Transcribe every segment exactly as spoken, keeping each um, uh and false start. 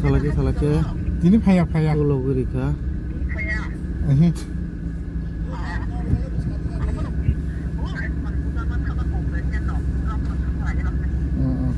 Salake, salake. Tini phaya, phaya. Ulo guri kha. Ehe. Mm, mm.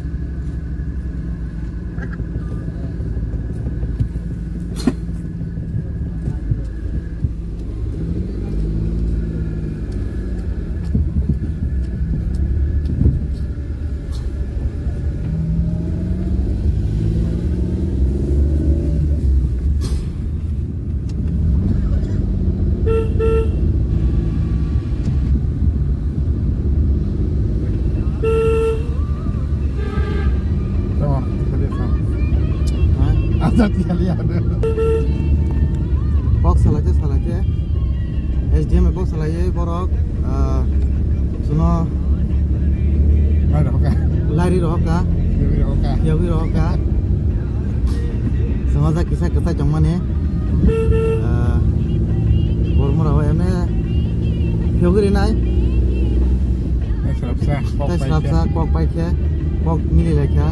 Tamo, tadi apa? Hah? Ada tiga lihat. Box salai te, salai te. S D M box salai ye borok, ah, suno. Ada apa? Lari roka. Yogwi roka. Yogwi roka. Samaja kisa kisa chongmani. Ah, bormora ho eme. Yogwi rinai. Tei salsa, kok pai khe. Tei salsa, kok pai khe. Kok mili lai kha.